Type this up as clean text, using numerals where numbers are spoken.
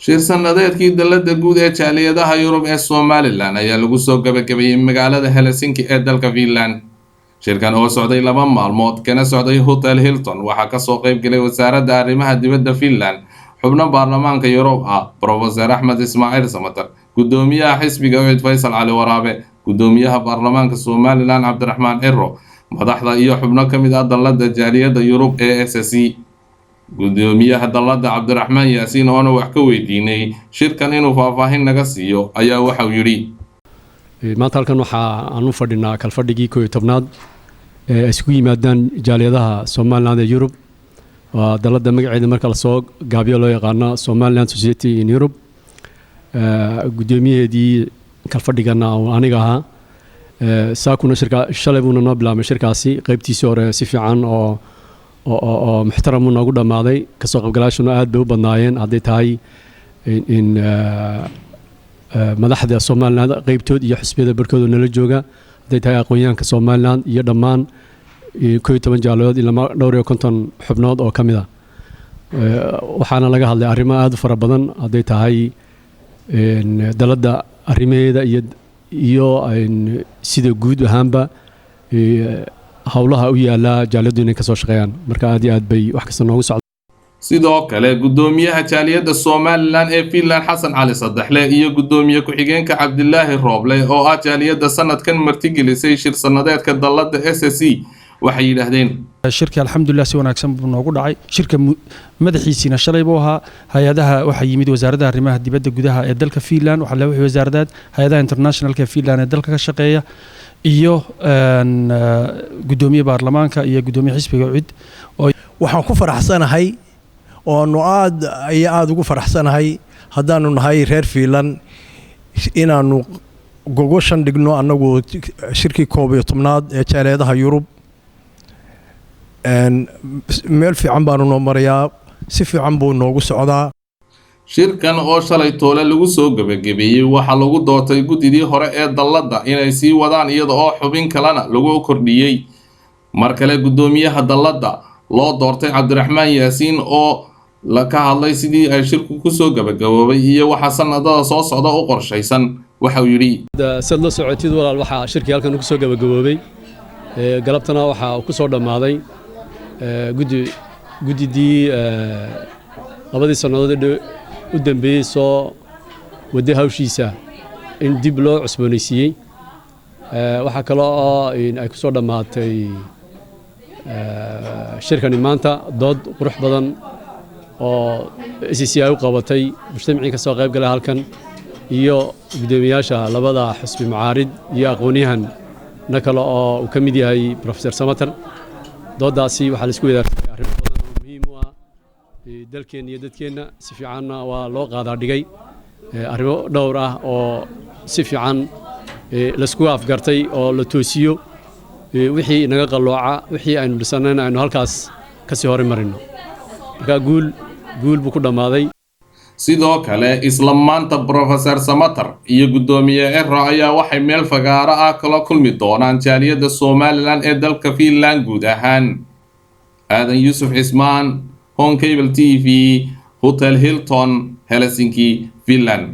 Shir sanadeedkii dalada guud ee jaaliyadaha Yurub ee Somaliland ayaa lagu soo gabagabeeyey magaalada Helsinki ee dalka Finland. Shirkan oo socday 2 maalmood kana socday Hotel Hilton waxaa kasoo qayb galay wasaaradda arrimaha dibadda Finland, xubno baarlamaanka Yurub ah, Professor Axmed Ismaaciil Samatar, gudoomiyaha xisbiga UCID Faysal Cali Waraabe, gudoomiyaha baarlamaanka Somaliland Cabdiraxmaan Ciro, madaxda iyo xubno ka mid ah dalada jaaliyadda Yurub ee SSC. Gudoomiyaha dalada Cabdiraxmaan Yaasiin oona wax ka weydiinay shirkan inuu faahfaahin naga siiyo ayaa waxauu yidhi: Maanta halkan waxaa aan u fadhinaa kalfadhigii 11aad ee ay isugu yimaadaan jaaliyadaha Somaliland ee Yurub. Waa dalada magaceeda marka lasoo gaabiyo loo yaqaano Somaliland Society in Europe. Gudoomiyaheedii kalfadhigana aniga ahaa. Saakuna shirka shalay buuna noo bilaabmay. Shirkaasi qeybtiisii hore si fiican oo muxtaramu noogu dhammaaday. Kasoo qaybgalaashuna aad bay u badnaayeen, hadday tahay in madaxda Somaliland qeybtood iyo xisbiyada barhkooda nala jooga, hadday tahay aqoon-yahanka Somaliland iyo dhammaan 11 jaaliyadood ilaa dhowr iyo 50 xubnood oo ka mid ah. Waxaana laga hadlay arrimo aada u fara badan, hadday tahay dalada arrimaheeda iyo sida guud ahaanba howlaha u yaala jaaliyaddu inay kasoo shaqeeyaan. Marka aad iyo aad bay wax kasta noogu socda. Sidoo kale gudoomiyaha jaaliyadda Somaliland ee Finland Xasan Cali Saddexle iyo gudoomiye ku-xigeenka Cabdilaahi Rooble oo ah jaaliyadda sanadkan martigelisay shir sanadeedka dalada SSC waxay yidhaahdeen: Shirka alxamdulilah si wanaagsan buu noogu dhacay. Shirka madaxiisiina shalay buu ahaa. Hay-adaha waxaa yimid wasaaradda arrimaha dibadda gudaha ee dalka Finland, waxaa le wixii wasaaradaad, hay-adaha internationalka ee Finland ee dalka ka shaqeeya, iyo gudoomiye baarlamaanka iyo gudoomiye xisbiga UCID. Waxaan ku faraxsanahay oo aanu aad iyo aada ugu faraxsanahay haddaanu nahay reer Fiinland inaanu gogoshan dhigno annagu shirkii 11aad ee jaaliyadaha Yurub. Meel fiican baanu noo marayaa, si fiican buu noogu socdaa. Shirkan oo shalay toole lagu soo gebagabeeyey waxaa lagu doortay guddidii hore ee dalladda inay sii wadaan, iyada oo xubin kalena lagu kordhiyey. Mar kale guddoomiyaha dalladda loo doortay Cabdiraxmaan Yaasiin oo la ka hadlay sidii ay shirku kusoo gabagaboobay iyo waxa sanadada soo socda u qorshaysan waxa uu yidhi: Siad la socotid walaal, waxaa shirkii halkan kusoo gabagaboobay, galabtana waxaa ku soo dhammaaday guddi guddidii labadii sannadood u dambeeyey soo waday hawshiisa in dib loo cusboonaysiiyey. Waxaa kaloo oo ay ku soo dhammaatay shirkani maanta dood qurux badan oo SSC ay u qabatay mujtamacii ka soo qayb galay halkan iyo guddoomiyaasha labada xisbi mucaarid iyo aqoon-yahan na kale oo uu ka mid yahay Professor Samater. Dooddaasi waxaa la isku wadaarsaday arrimo badan oo muhiim u ah dalkeenna iyo dadkeenna. Si fiicanna waa loo qaadaa dhigay arrimo dhowr ah oo si fiican laisku afgartay oo la toosiyo wixii naga qallooca, wixii aynu dhisannayna aynu halkaas ka sii hore marino. Marka guul guul buu ku dhammaaday. Sidoo kale isla maanta Professor Samater iyo guddoomiye Ciro ayaa waxay meel fagaaro ah kala kulmi doonaan jaaliyadda Somaliland ee dalka Finland guud ahaan. Aadan Yuusuf Cismaan, Horn Cable TV, Hotel Hilton, Helsinki, Finland.